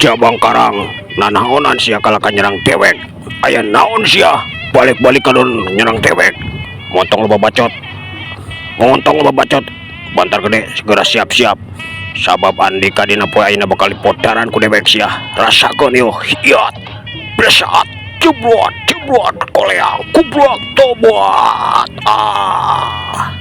Jabang Karang, nanaonan sia kalah ka nyerang dewek? Aya naon sia balik-balik kadon nyerang dewek? Montong loba bacot, montong loba bacot. Bantar Gede, segera siap-siap, sabab Andika dina poe ayeuna bakal dipodaran ku dewek. Sia rasakeun ieu. Hiat, besat, jeblot jeblot, koleang, kublak, tobat, ah.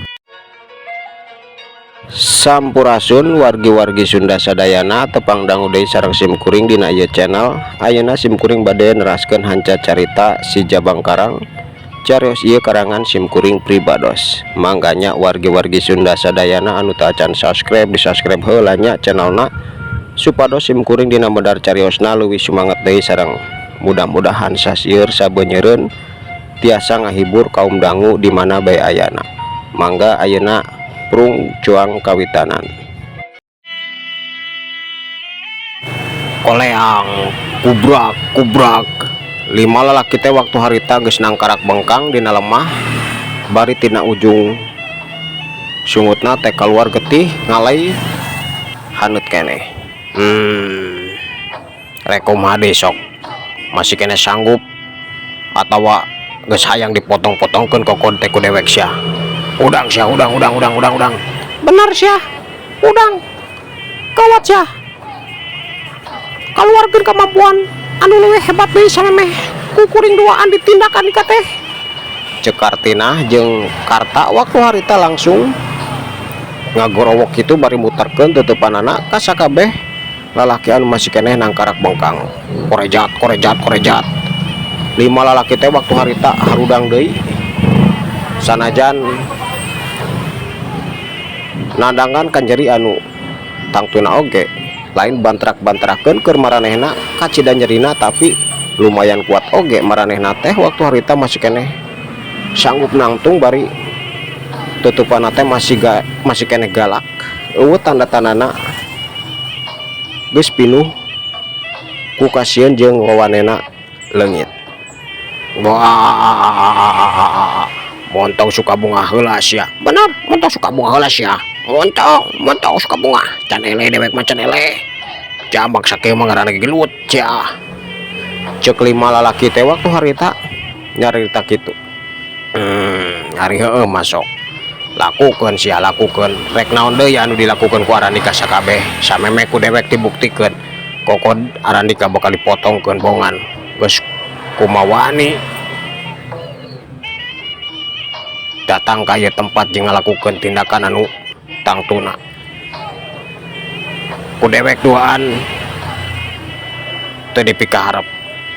Sampurasun, wargi-wargi Sunda sadayana. Tepang dangu deui sareng sim kuring dina ieu channel. Ayeuna sim kuring bade neraskeun hanca carita Si Jabang Karang. Carios ieu karangan sim kuring pribados. Mangga nya, wargi-wargi Sunda sadayana anu teu acan subscribe, di subscribe heula nya channelna, supados sim kuring dina medar cariosna leuwih sumanget deui, sareng mudah-mudahan sasieur sabenyeureun tiasa ngahibur kaum dangu di mana bae ayana. Mangga, ayeuna prung cuang kawitanan. Koleang, kubrak kubrak. Lima lalaki teh waktu harita geus nangkarak bengkang dina lemah, bari tina ujung sungutna teh keluar getih ngalai haneut keneh. Rek kumaha deui sok? Masih keneh sanggup atawa geus hayang dipotong-potongkeun kokod teh ku dewek sia? Udang sia, udang, udang, udang, udang, udang. Bener sia, udang. Gawat sia, keluarkan kemampuan anu leuwih hebat deui samemeh ku kuring duaan ditindakan Andika teh. Cek Kartina jeung Karta waktu harita langsung ngagorowok itu, bari muterkeun tutupanana ka sakabeh lalaki anu masih keneh nangkarak bengkang. Korejat, korejat, korejat. Lima lalaki teh waktu harita harudang deui, sanajan nadangan kanjeri anu tangtuna oge lain bantrak-bantrakeun keur maranehna kacida nyerina, tapi lumayan kuat oge maranehna teh. Waktu harita masih keneh sanggup nangtung, bari tutupan teh masih keneh galak. Euweuh tanda-tandana geus pinuh ku kasieun jeung wawanena leungit. Wah, montong suka bunga heula sia. Bener, montong suka bunga heula sia. Montong, montong suka bunga. Can eleh dewek mah, can eleh. Jambak sakieu mah ngaranna gelut sia. Cek lima lalaki teh waktu harita nyarita kitu. Hari heueuh masuk. Lakukeun sia, lakukeun. Rek naon deui anu dilakukeun ku Arandika sakabeh? Samemeh ku dewek dibuktikeun. Kokod Arandika bakal dipotongkeun bongan. Geus kumawani datang ka ieu tempat jeung ngalakukeun tindakan anu tangtuna ku dewek duaan teu dipikaharep,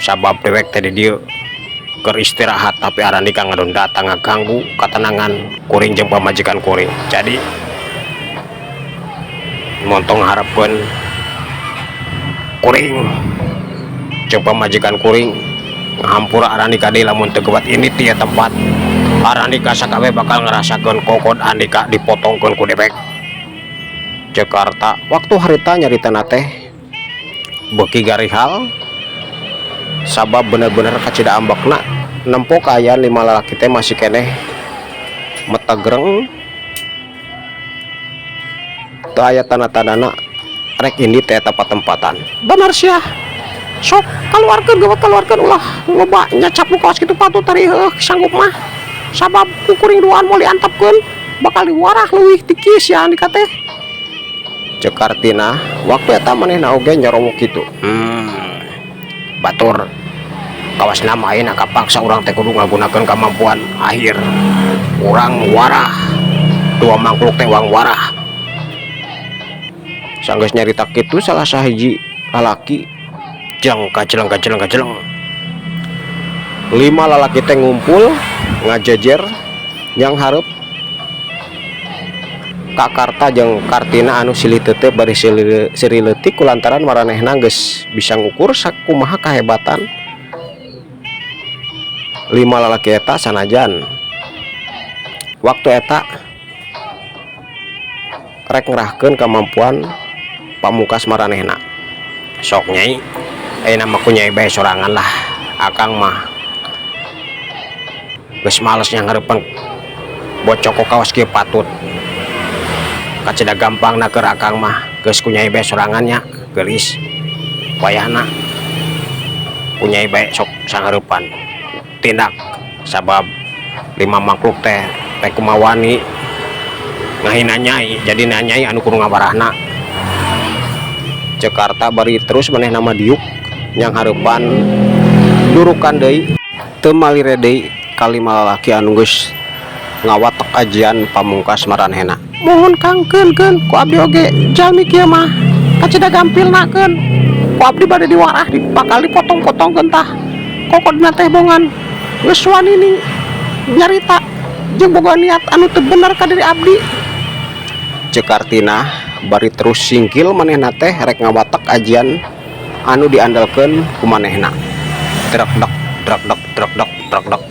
sabab dewek teh di dieu keur istirahat, tapi Arandika ngadon datang ngaganggu katenangan kuring jeung pamajikan kuring. Jadi montong harapkeun kuring jeung pamajikan kuring ngahampura Arandika deui lamun teu gewat ini ti tempat. Arandika sakabeh bakal ngerasakeun kokod Andika dipotongkeun ku dewek. Cek Karta waktu harita nyaritana teh beuki garihal, sabab bener-bener kacida ambekna nempo kaayaan lima lalaki teh masih keneh metegreng, teu aya tanda-tandana rek indit teh tempat-tempatan. Bener sia, sok keluarkan gawat, keluarkan, ulah loba nyacap nu kawas kitu patut tadi. Heuh, sanggup mah, sabab ku kuring duaan mau diantepkeun bakal diwarah leuwih tikis ya Andika teh. Cek Kartina waktu eta manehna oge nyorowok kitu. Batur kawas nama ayeuna kapaksa urang teh kudu ngagunakeun kemampuan akhir urang, warah dua mangkluk teh wang warah. Sanggeus nyarita kitu, salah sahiji lalaki jeleng kajeleng kajeleng kajeleng. Lima lalaki teh ngumpul ngajejer yang hareup Kak Karta jeung Kartina anu silih teu bari seri leutik, kulantaran maranehna geus bisa ngukur sakumaha kahebatan lima lalaki eta. Sanajan waktu eta rek ngerahkeun kemampuan pamungkas maranehna. Sok Nyai, ayeuna mah ku Nyai bae sorangan lah. Akang mah geus males nya ngarepan bocok kawas kieu patut. Kacida gampang na keur akang mah. Geus ku Nyai bae sorangan nya, geulis. Wayahna ku Nyai bae sok sanghareupan tindak, sabab lima makhluk teh teh kumaha wani ngahina Nyai, jadi Nyai anu kudu ngawarahna. Ceuk Karta bari terus manehna mah diuk nyanghareupan durukan deui. Teu malire deui kalima lalaki anu geus ngawatek ajian pamungkas maranehna. Mohon Kang, keun keun ku abdi oge jalmi kieu mah kacida gampilna, keun ku abdi bade diwarah di, bakal dipotong-potongkeun tah kokodna teh. Bongan geus wani nih nyarita jeung boga niat anu teu bener ka diri abdi. Ceuk Kartina bari terus singkil manehna teh rek ngawatek ajian anu diandalkeun ku manehna. Drak dek drak dek drak dek drak dek,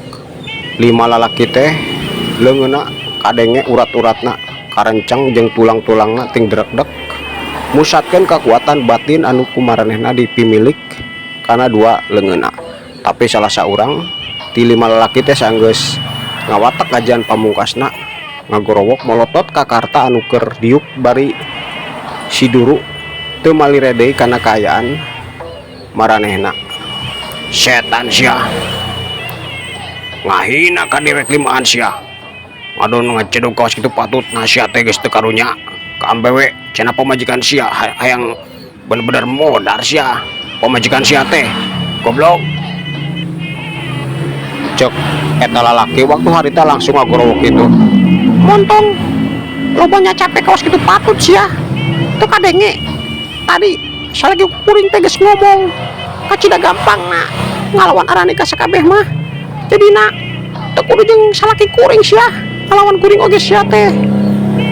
lima lalaki teh leungeunna kadenge urat-uratna karenceng jeung tulang-tulangna ting drekdek, musatkeun kekuatan batin anu ku maranehna dipimilik kana dua leungeunna. Tapi salah saurang ti lima lalaki teh sanggeus ngawatek ajian pamungkasna, ngagorowok molotot ka Karta anu keur diuk bari siduru teu malire deui kana kaayaan maranehna. Setan sia, ngahina ka dewek limaan sia, ngadon ngacedog kawas kitu patut. Nah, sia teh geus teu karunya ka ambewe cenah pamajikan sia hayang bener-bener modar sia, pamajikan sia teh goblok. Ceuk eta lalaki waktu harita langsung ngagorowok itu. Montong loba capek kawas kitu patut sia, teu kadenge tadi salagi kuring teh geus ngomong kacida gampang na ngalawan aranika sakabeh mah. Jadina teu kudu jeung salaki kuring sia ngalawan kuring oge sia teh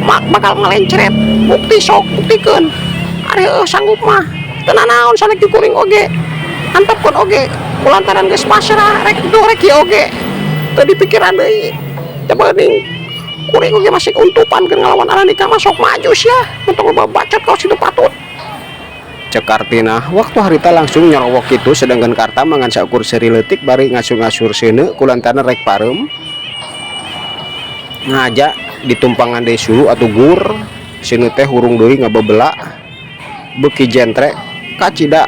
mak bakal ngalencret. Bukti sok buktikeun, ari heueuh sanggup mah teu nanaon salaki kuring oge antepkeun oge, kulantaran geus pasrah rek kitu rek ieu oge teu dipikiran deui. Coba geuning kuring oge masih untupan keur ngalawan aranika mah. Sok maju sia, montong loba bacot kawas kitu patut. Ceuk Kartina waktu harita langsung nyerowok itu, sedangkan Karta mangan saukur seuri leutik bari ngasur-ngasur seuneu kulantaran rek pareum ngaja ditumpangan deui sulu atau gur. Seuneu teh hurung deui ngabebela beuki jentre kacida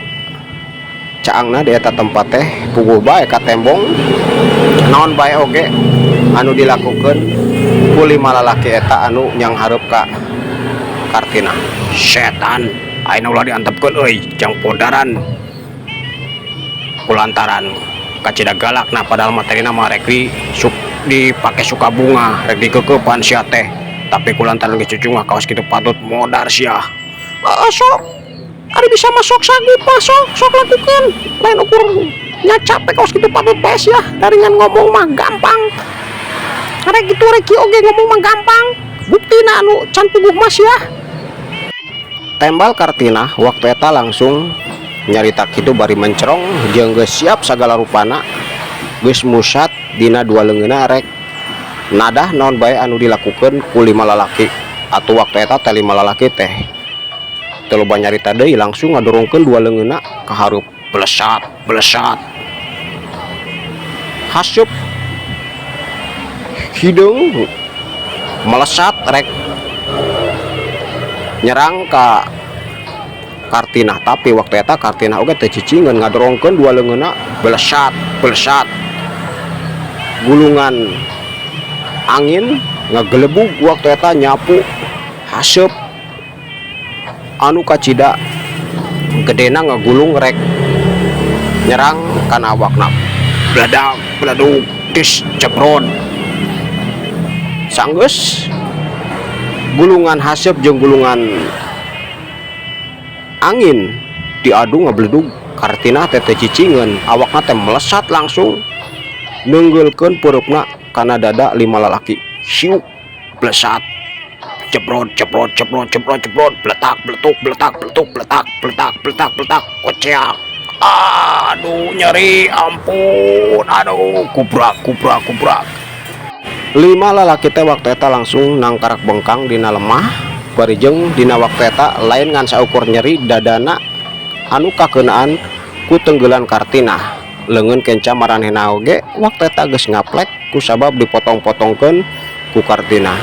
caangna di eta tempat teh puguh bae ka tembong naon bae oge anu dilakukeun ku lima lalaki eta anu nyanghareup ka Kartina. Setan, ayeuna ulah diantepkeun euy, jang podaran kulantaran kacida galak. Nah, padahal materina mah rek di dipake suka bunga, rek dikeukepan sia teh, tapi kulantaran geus cucungah kawas kitu patut modar sia. Heeh, sok ari bisa masuk sanggup mah sok sok lakukan, lain ukur nyacap kawas kitu patut bae sia. Daringan ngomong mah gampang, rek gitu rek kieu oge ngomong mah gampang, buktina anu can puguh mah sia. Tembal Kartina waktu eta langsung nyarita kitu bari mencerong jeung geus siap sagala rupana, geus musat dina dua leungeunna rek nadah naon bae anu dilakukeun ku lima lalaki. Atuh waktu eta teh lima lalaki teh teu loba nyarita deui, langsung ngadorongkeun dua leungeunna ka hareup. Belesat belesat, haseup hideung melesat rek nyerang ka Kartinah, tapi waktu eta Kartinah oge teu cicingeun, ngadorongkeun dua leungeunna. Belesat belesat, gulungan angin ngagelebug waktu eta nyapu haseup anu kacida gedena ngagulung rek nyerang kana awakna. Beledak beledug dis jebrod. Sanggeus gulungan haseup jeung gulungan angin diadu ngabeledug, Kartina teh teu cicingeun, awakna teh melesat langsung neunggeulkeun peureupna kana dada lima lalaki. Siuk, belesat, jebrod jebrod jebrod jebrod jebrod, beletak beletuk beletak beletuk beletak beletak beletak beletak, koceak. Aduh, nyeri, ampun, aduh, kubrak kubrak kubrak. Lima lalaki teh waktu eta langsung nangkarak bengkang dina lemah, bari jeung dina waktu eta lain ngan saukur nyeri dadana anu kakeunaan ku tenggelan Kartinah, leungeun kenca maranehna oge waktu eta geus ngaplek kusabab dipotong-potongkeun ku Kartinah.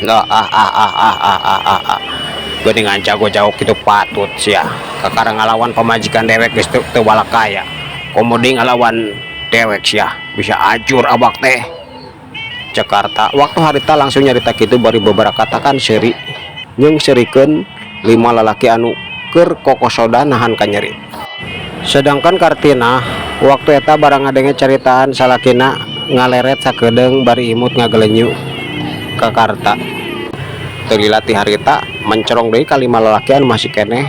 Ah ah ah ah ah ah ah ah. Geuningan jago-jago kitu patut sia. Kakara ngalawan pamajikan dewek geus teu teu balakaya. Komo deui ngalawan dewek sia, bisa ajur abak teh. Cek Karta waktu harita langsung nyarita kitu bari beberapa kan seuri nyeungseurikeun lima lalaki anu keur kokosodan nahan kanyeri. Sedangkan Kartina waktu eta barang ngadenge caritaan salakina, ngaleret sakedeung bari imut ngagelenyu ka Karta. Teu lila ti harita, mencerong deui ka lima lalaki anu masih keneh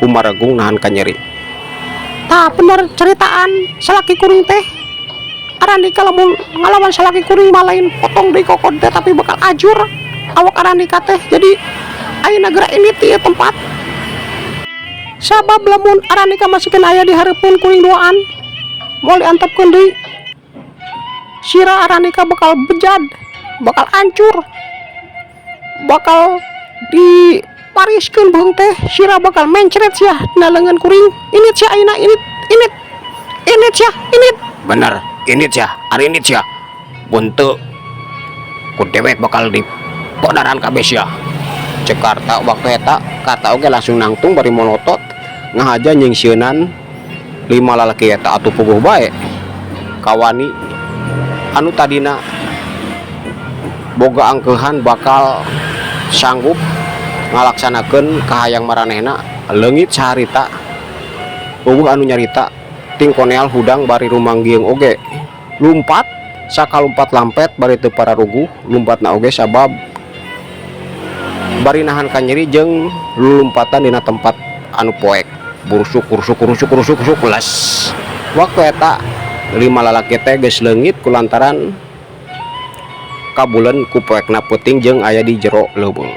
humaregung nahan kanyeri. Tah, bener ceritaan salaki kuring teh. Arandika lamun ngalawan salaki kuring mah lain potong deui kokod teh, tapi bakal ajur awak Arandika teh. Jadi ayeuna geura ini ti ieu tempat, sabab lamun Arandika masih keneh aya di hareupeun kuring duaan, moal diantepkeun deui, sirah Arandika bakal bejad, bakal hancur, bakal dipariskeun beuheung teh, sirah bakal mencret sia dina leungeun kuring. Ini sia ayeuna, ini ini ini sia ini. Bener, ini sia, ari ini sia. Buntu ku dewek bakal di podaran kabeh sia. Cek Karta waktu eta. Karta oge langsung nangtung bari molotot ngahaja nyingsieunan lima lalaki eta. Atuh puguh bae kawani anu tadina boga angkeuhan bakal sanggup ngalaksanakeun kahayang maranehna, leungit saharita, euweuh anu nyarita. Tingkoneal hudang bari rumanggieung oge lumpat sakalumpat lampet bari teu pararuguh lumpatna oge, sabab bari nahan kanyeri jeung lulumpatan dina tempat anu poek. Burusuk burusuk burusuk burusuk burusuk les. Waktu eta lima lalaki teh geus leungit kulantaran kabulen ku poekna peuting jeung aya di jero leuweung.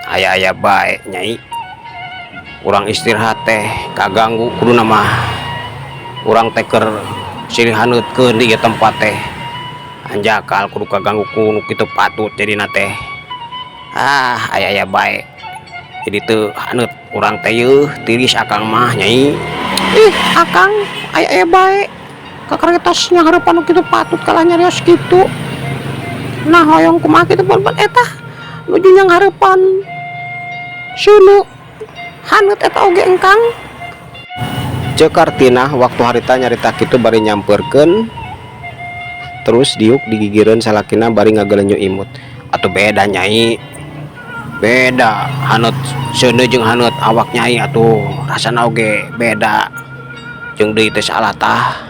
Aya-aya bae, Nyai. Urang istirahat teh kaganggu. Kuduna mah urang teh keur silih haneutkeun di ieu tempat teh, anjakal kudu kaganggu ku nu kitu patut jadina teh. Ah, aya-aya bae, jadi teu haneut urang teh yeuh, tiris akang mah, Nyai. Ih, akang aya aya bae, kakara tos nyanghareupan nu kitu patut kalah nyarios kitu. Nah, hoyong kumaha kitu pun eta nuju nyanghareupan seuneu haneut eta oge engkang. Cek Kartinah waktu harita nyarita kitu bari nyamperkeun terus diuk digigireun salakina bari ngagelenyu imut. Atuh beda, Nyai, beda haneut seuneu jeung haneut awak Nyai. Atuh rasana oge beda. Jeung deui teh salah tah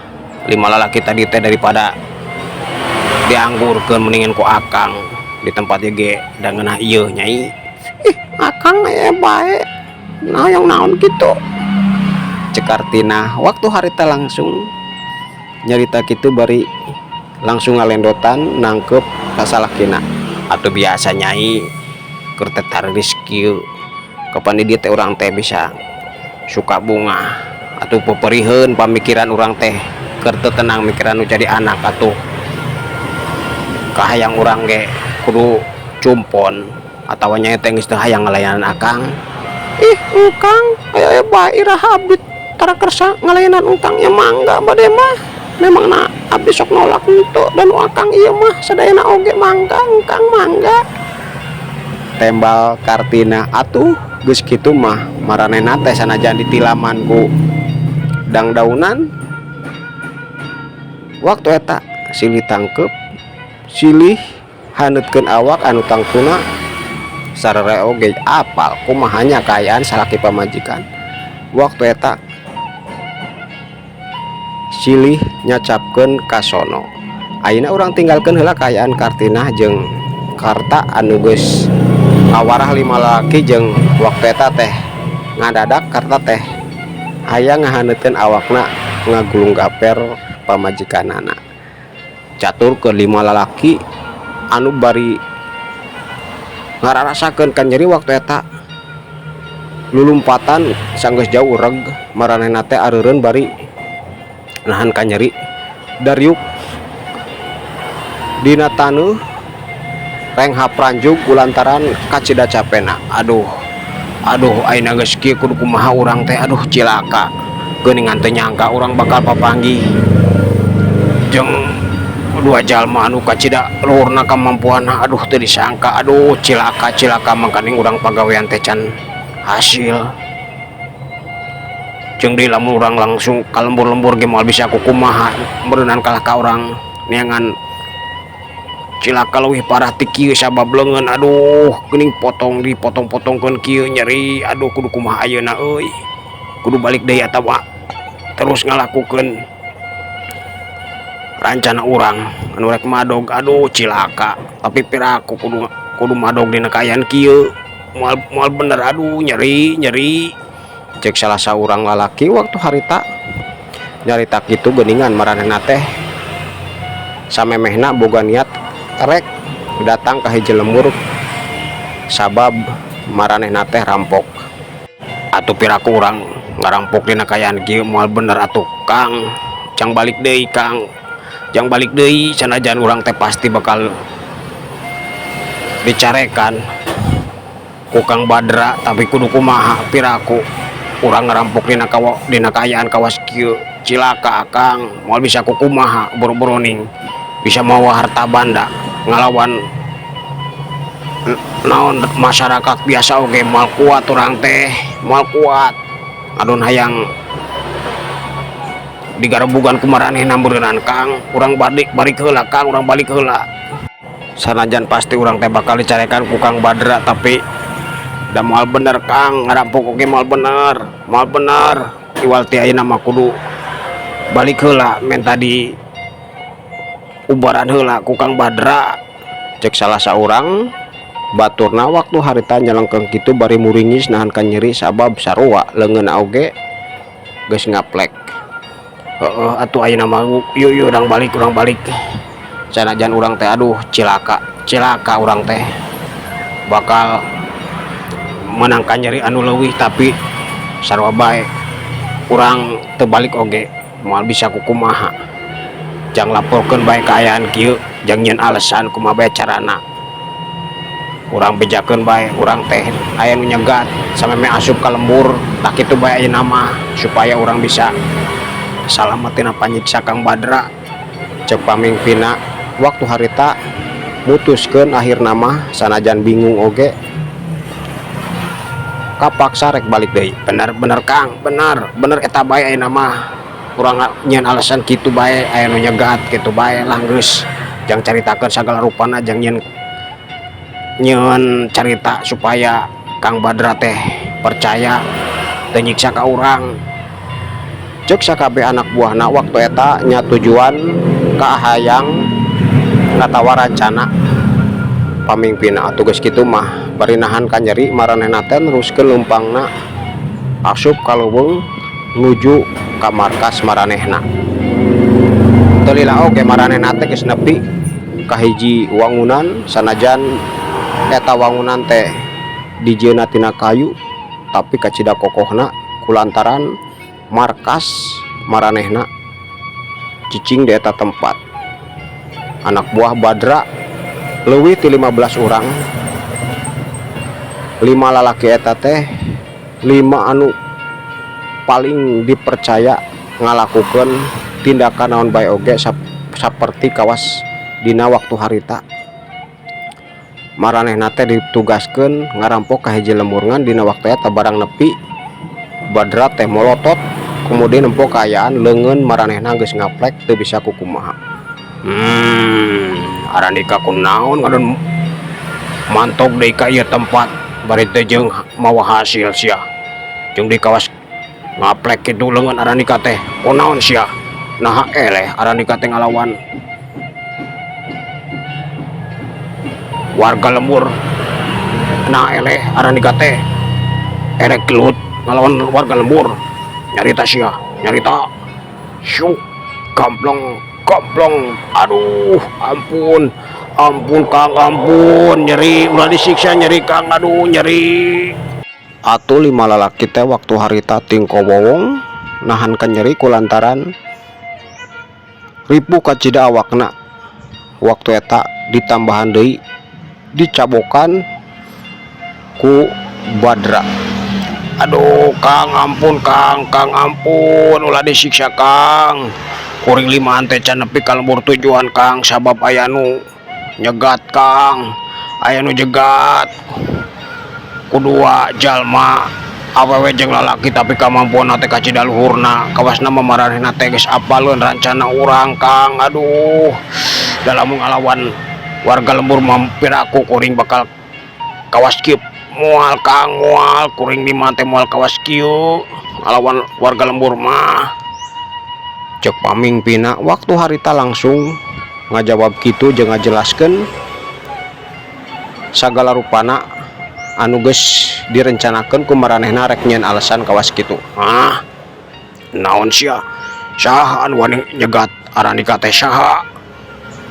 lima lalaki tadi teh. Daripada dianggurkeun, mendingan ku akang di tempat ieu ge da ngeunah ieu, Nyai. Ih, akang aya bae, nah yang naon kitu? Cek Kartinah waktu harita langsung nyarita kitu bari langsung ngalendotan nangkep ka salakina. Atau biasa, Nyai, keur teh tariris kieu, kapan di dieu teh urang teh bisa suka bunga. Atuh peperiheun pamikiran urang teh, keur teu tenang mikiran nu jadi anak. Atuh kahayang urang ge kudu cumpon. Atawa Nyai teh geus teu hayang ngalayanan akang? Ih, engkang aya aya bae, iraha abdi tara kersa ngalayanan engkang? Ya mangga, bade mah memang na abdi sok nolak henteu dan nu akang ieu mah sadayana oge mangga, engkang mangga. Tembal Kartina. Atuh geus kitu mah maranehna teh sanajan ditilaman ku dangdaunan. Waktu eta silih tangkep, silih haneutkeun awak anu tangtuna sarere oge apal kumahanya kaayaan salaki pamajikan. Waktu eta silih nyacapkeun kasono. Ayeuna urang tinggalkeun heula kaayaan Kartinah jeung Karta anu geus kawarah lima lalaki, jeung waktu eta teh ngadadak Karta teh hayang ngahaneutkeun awakna ngagulung gaper pamajikanana. Catur ke lima lalaki anu bari ngararasakeun kanyeri. Waktu eta lulumpatan sanggeus jauh reg, maranehna teh areureun bari nahan kanyeri, dariuk dina taneuh, renghap ranjug kulantaran kacida capena. Aduh, aduh, ayeuna geus kieu kudu kumaha urang teh? Aduh, cilaka, geuningan teu nyangka urang bakal papanggih jeung Dua jalma anu kacida luhurna kamampuanna. Aduh, teu disangka. Aduh, cilaka, cilaka. Mangkaning urang pagawean teh can hasil. Jeung deui lamun urang langsung ka lembur-lembur ge moal bisa kukumaha meureunan kalah ka urang neangan cilaka leuwih parah ti kieu sabab leungeun, aduh, geuning potong dipotong-potongkeun kieu, nyeri. Aduh, kudu kumaha ayeuna euy? Kudu balik deui atawa terus ngalakukeun rancana urang anu rek madog? Aduh, cilaka. Tapi piraku kudu kudu madog dina kaayaan kieu? Moal moal bener. Aduh, nyeri, nyeri. Cek salah saurang lalaki waktu harita nyarita kitu geuningan maranehna teh samemehna boga niat rek datang ka hiji lembur sabab maranehna teh rampok. Atuh piraku urang ngarampok dina kaayaan kieu? Moal bener atuh, Kang. Jang balik deui, Kang, jang balik deui. Sanajan urang teh pasti bakal dicarekan ku Kang Badra, tapi kudu kumaha piraku urang ngarampok dina kaayaan kawas kieu? Cilaka, Kang. Moal bisa kukumaha, boro-boro ning bisa mawa harta banda, ngalawan naon masyarakat biasa oge moal kuat urang teh, moal kuat. Adon hayang digarebugan ku maranehna meureunan, Kang. Urang balik balik heula, Kang, urang balik heula. Sanajan pasti urang teh bakal dicarekan ku Kang Badra, tapi da moal bener, Kang. Ngarampok oge moal bener, moal bener. Iwal ti ayeuna mah kudu balik heula, menta di ubaran heula ku Kang Badra. Cek salah saurang baturna waktu harita nyelengkeng kitu bari muringis nahan kanyeri sabab sarua leungeunna oge geus ngaplek. Heeh atuh, ayeuna mah yuk yuk, urang balik, urang balik. Sanajan urang teh, aduh, cilaka, cilaka, urang teh bakal menangkan nyeri anu leuwih, tapi sarua bae urang teu balik oge moal bisa kukumaha. Jang laporkeun bae kaayaan kieu, jang nyieun alasan kumaha bae carana. Urang bejakeun bae urang teh aya nu nyegat samemeh asup ka lembur. Tah, kitu bae ayeuna mah supaya urang bisa salamet tina panyiksa Kang Badra. Cek pamingpinna waktu harita mutuskeun akhirna mah sanajan bingung oge kapaksa rek balik deui. Bener, bener, Kang, bener, bener. Eta bae ayeuna mah urang nyieun alasan kitu bae, aya nu nyegat kitu bae lah. Geus, jang caritakeun sagala rupana, jang nyieun nyieun carita supaya Kang Badra teh percaya teu nyiksa ka urang. Cek sakabeh anak buahna waktu eta nya tujuan kahayang ngatawa rancana pamingpinna. Atuh geus kitu mah bari nahan kanyeri maranehna teh neruskeun leumpangna asup ka leuweung nuju ka markas maranehna. Teu lila oge maranehna teh geus nepi ka hiji wangunan. Sanajan eta wangunan teh dijieunna tina kayu, tapi kacida kokohna kulantaran markas maranehna cicing di eta tempat. Anak buah Badra leuwih ti 15 urang. Lima lalaki eta teh lima anu paling dipercaya ngalakukeun tindakan naon bae oge saperti kawas dina waktu harita maranehna teh ditugaskeun ngarampok ka hiji lembur. Ngan dina waktu eta barang nepi, Badra teh molotot, kemudian nempo kaayaan leungeun maranehna geus ngaplek teu bisa kukumaha. Arandika kunaon ngadon mantog deui ka ieu tempat bari teh jeung mawa hasil sia, jeung di kawas ngaplek kitu leungeun arandika teh? Kunaon sia? Naha eleh arandika teh ngalawan warga lembur? Nah, eleh arandika teh erek gelut ngalawan warga lembur? Nyarita sia, nyarita. Syuk, gamblong, gamblong. Aduh, ampun, ampun, Kang, ampun, nyeri. Ulah disiksa, nyeri, Kang. Aduh, nyeri. Atuh lima lalaki teh waktu harita tingko wowong nahan kanyeri kulantaran ripuh kacida awakna waktu eta, ditambahan deui dicabokan ku Badra. Aduh, Kang, ampun, Kang, Kang, ampun, ulah disiksa, Kang. Kuring limaan teh can nepi ka lembur tujuan, Kang, sabab aya nu nyegat, Kang, aya nu jegat ku dua jalma, awewe jeung lalaki, tapi kamampuan teh kacida luhurna. Kawasna mah maranehna teh geus apaleun rancana urang, Kang. Aduh, dalam ngalawan warga lembur mah piraku kuring bakal kawas kieu? Moal, Kang, moal. Kuring lima teh moal kawas kieu ngalawan warga lembur mah. Cek pamingpinna waktu harita langsung ngajawab kitu jeung ngajelaskeun sagala rupana anu geus direncanakeun ku maranehna rek nyieun alasan kawas kitu. Ah, naon sia? Saha anu wani nyegat Aranika teh, saha?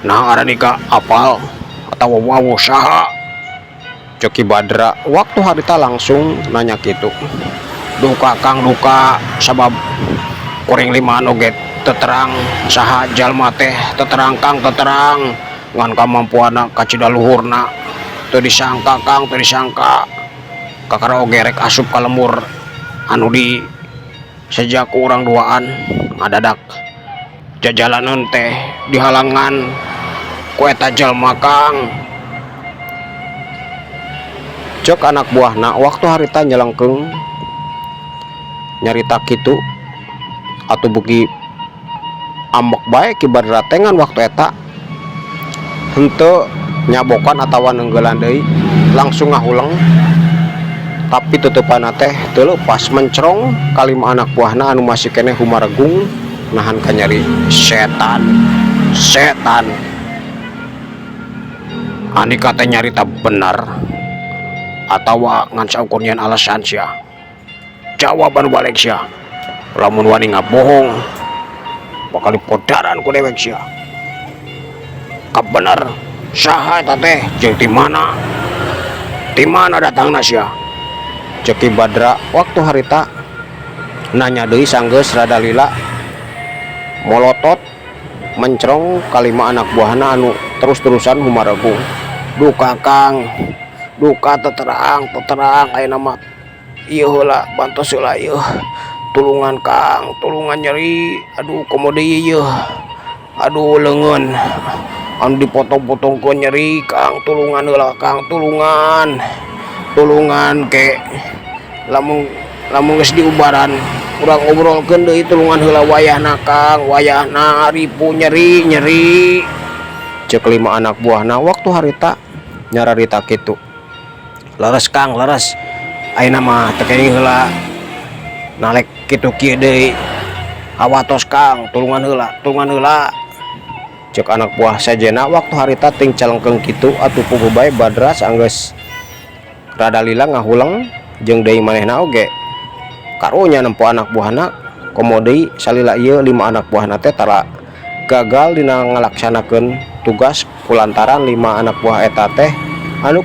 Nah, Aranika apal atawa wawuh saha? Cek Ki Badra waktu harita langsung nanya kitu. Duka, Kang, duka, sabab kuring limaan oge teu terang saha jalma teh. Teu terang, Kang, teu terang. Ngan kamampuanna kacida luhurna, teu disangka, Kang, teu disangka. Kakara oge rek asup ka lembur anu di sejak ku urang duaan, ngadadak jajalaneun teh dihalangan ku eta jalma, Kang. Cek anak buahna waktu harita nyelengkeung nyarita kitu. Atuh buki ambek bae Ki Badra teh, ngan waktu eta henteu nyabokan atawa neunggelan deui, langsung ngahuleng, tapi tutupanna teh teu leupas, mencrong kalima anak buahna anu masih keneh humaregung nahan kanyeri. Setan, setan. Andika teh nyarita bener atawa ngan saukur nyieun alasan sia? Jawaban balik sia. Lamun wani ngabohong, bakal dipodaran ku dewek sia. Kabener saha eta teh jeung ti mana? Ti mana datangna sia? Cek Ki Badra waktu harita nanya deui sanggeus rada lila molotot mencrong kalima anak buahna anu terus-terusan humaregung. Duka, Kang, duka, teu terang, teu terang ayeuna mah. Ieu heula, bantos heula ieu. Tulungan, Kang, tulungan, nyeri. Aduh, komo deui ieu. Aduh, leungeun anu dipotong-potongkeun, nyeri, Kang. Tulungan heula, Kang, tulungan, tulungan. Ke lamun lamun geus diubaran, urang ngobrolkeun deui. Tulungan heula, wayahna, Kang, wayahna. Ripuh, nyeri, nyeri. Cek lima anak buahna waktu harita nyararita kitu. Leres, Kang, leres. Ayeuna mah teu kenging heula nalek kitu kieu deui. Hawatos, Kang, tulungan heula, tulungan heula. Cek anak buah sejena waktu harita ting calengkeung kitu. Atuh puguh bae Badra sanggeus rada lila ngahuleng jeung deui manehna oge karunya nempo anak buahna. Komo deui salila ieu lima anak buahna teh tara gagal dina ngalaksanakeun tugas, kulantaran lima anak buah eta teh anu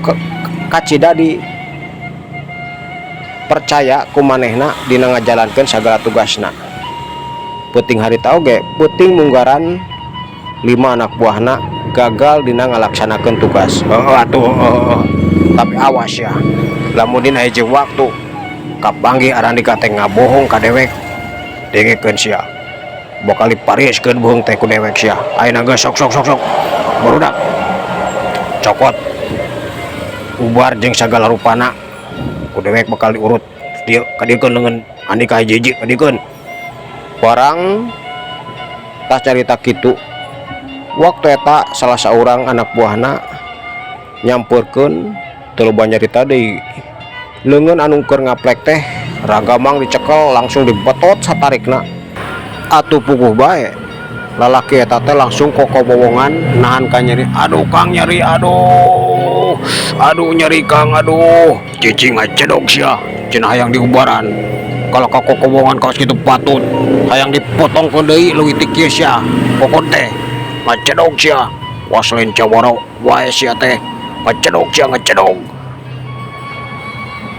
kacida di percaya ku manehna dina ngajalankeun sagala tugasna. Peuting harita oge peuting munggaran lima anak buahna gagal dina ngalaksanakeun tugas. Heeh atuh, heeh. Tapi awas ya, lamun dina hiji waktu kapanggih Arandika teh ngabohong ka dewek, dengekeun sia, bakal dipariskeun beuheung teh ku dewek sia. Ayeuna geus, sok, sok, sok, sok, barudak, cokot ubar jeung sagala rupana, ku dewek bakal diurut dieu. Kadieukeun leungeun Andika hiji-hiji, kadieukeun. Barang tas carita kitu, waktu eta salah seorang anak buahna nyamperkeun. Teu loba nyarita deui, leungeun anu keur ngaplek teh ragamang dicekel, langsung dibetot satarikna. Atuh puguh bae lalaki eta teh langsung kokobowongan nahan ka nyeri. Aduh, Kang, nyeri, aduh, aduh, nyeri, Kang, aduh. Cicing ngacedog sia, cenah hayang diubaran. Kalau ka kokobongan kaos kitu patut hayang dipotong deui leuwih ti kieu sia. Kokon teh ngacedog sia, was lain cawara wae sia teh. Ngacedog sia, ngacedog.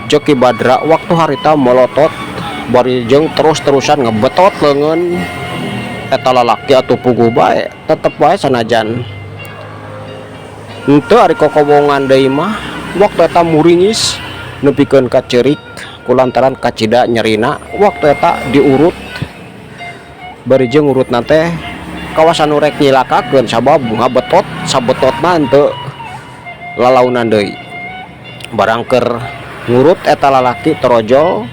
Cek Ki Badra waktu harita molotot bari jeung terus-terusan ngebetot leungeun eta lalaki. Atuh puguh bae tetep bae sanajan henteu ari kokobongan deui mah, waktu eta muringis nepikeun ka ceurik kulantaran kacida nyerina. Waktu eta diurut bari jeung urutna teh. Kawas anu rek nyilakakeun sabab ngabetot sabetotna henteu lalaunan deui. Barang keur ngurut eta lalaki torojol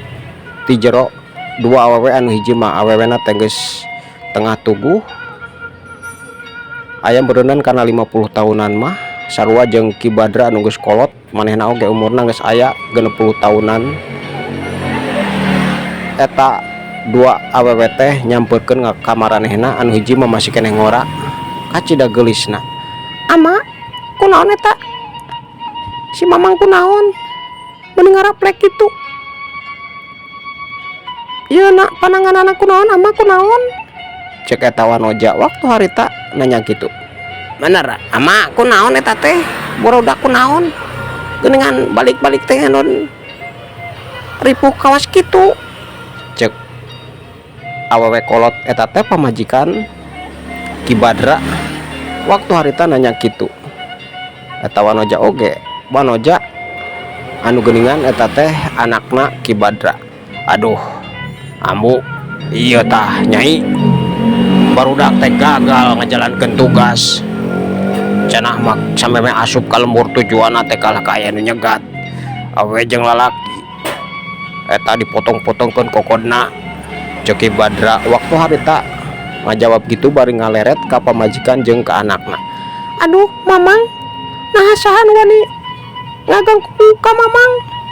ti jero dua awewe, anu hiji mah awewena teh geus tengah tuguh, aya beureunan kana 50 tahunan mah, sarua jeung Ki Badra anu geus kolot, manehna oge umurna geus aya 60 tahunan. Eta dua awewe teh nyamperkeun ka maranehna, anu hiji mah masih keneh ngora, kacida geulisna. Ama, kunaon eta? Si Mamang kunaon? Meuni ngaraplek kitu. Ieu na pananganana kunaon, Ama, kunaon? Cek eta wanoja waktu harita nanya kitu. Bener, Ama, kunaon eta teh? Barudak kunaon? Geuningan balik-balik teh non ripuh kawas kitu. Cek awewe kolot eta teh pamajikan Ki Badra waktu harita nanya kitu. Eta wanoja oge, wanoja anu geuningan eta teh anakna Ki Badra. Aduh, ambu, iya tah nyai, barudak teh gagal ngajalankeun tugas. Cenah mah sameme asup ka lembur tujuanna teh kalah ka aya nu nyegat awewe jeung lalaki eta dipotong-potongkeun kokodna, cek Ki Badra waktu harita ngajawab gitu bari ngaleret ka pamajikan jeung ka anakna. Aduh, Mamang, nah saha nu wani ngaganggu ka Mamang?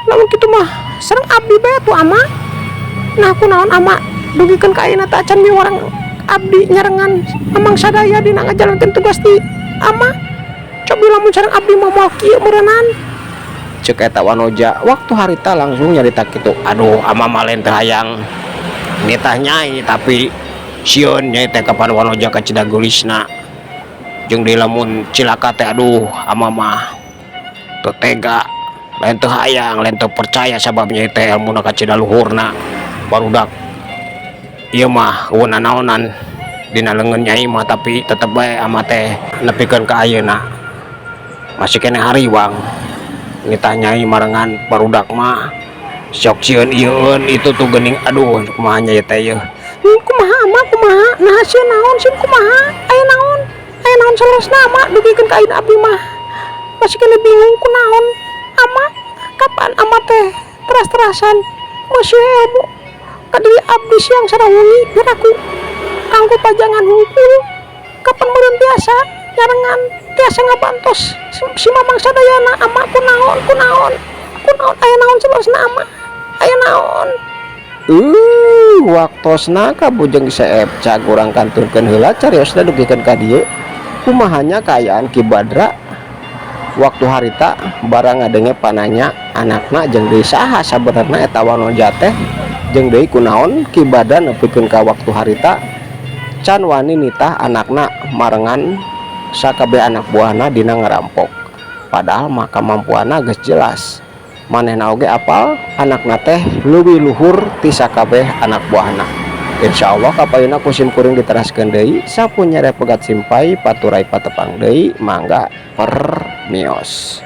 Lamun kitu mah sareng abdi bae atuh, Ama. Nah, kunaon Ama dugikeun ka ayeuna teh acan miwarang abdi nyarengan Mamang sadaya dina ngajalankeun tugas di Ama? Cobi lamun sareng abdi mah moal kieu meureunan. Cek eta wanoja waktu harita langsung nyarita kitu. Aduh, ama mah lain teu hayang nitah nyai, tapi sieun nyai teh kapan wanoja kacida geulisna jeung deui lamun cilaka teh. Aduh, ama mah teu tega, lain teu hayang, lain teu percaya, sabab nyai teh elmuna kacida luhurna. Barudak ieu mah euweuh nanaonan dina leungeun nyai mah, tapi tetep bae ama teh nepikeun ka ayeuna masih keneh hariwang nitah nyai marengan barudak mah, sok sieun ieueun itu tuh geuning. Aduh, kumaha nyai teh yeuh? Kumaha, Ama, kumaha? Nah, sieun naon, sieun kumaha? Aya naon? Aya naon saleresna, Ama? Dugikeun ka ayeuna abdi mah masih keneh bingung kunaon. Ama, kapan Ama teh teras-terasan masih ilmu ka diri abdi siang sareng wengi piraku kanggo pajangan hungkul? Kapan meureun tiasa nyarengan, tiasa ngabantos si Mamang sadayana, Ama? Kunaon, kunaon, kunaon, aya naon saleresna, Ama? Aya naon? Waktosna ka Bujeng Seep, cag urang kantunkeun heula cariosna dugikeun ka dieu. Kumahanya kaayaan Ki Badra waktu harita barang ngadenge pananya anakna, jeung deui saha sabenerna eta wanoja teh, jeung deui kunaon Ki Badra nepikeun ka waktu harita can wani nitah anakna marengan sakabeh anak buahna dina ngarampok, padahal mah kamampuanna geus jelas, manehna oge apal anakna teh leuwih luhur ti sakabeh anak buahna. Insya Allah kapayuna ku sim kuring diteraskeun deui. Sapunyere pegat simpay paturay patepang deui, mangga permios.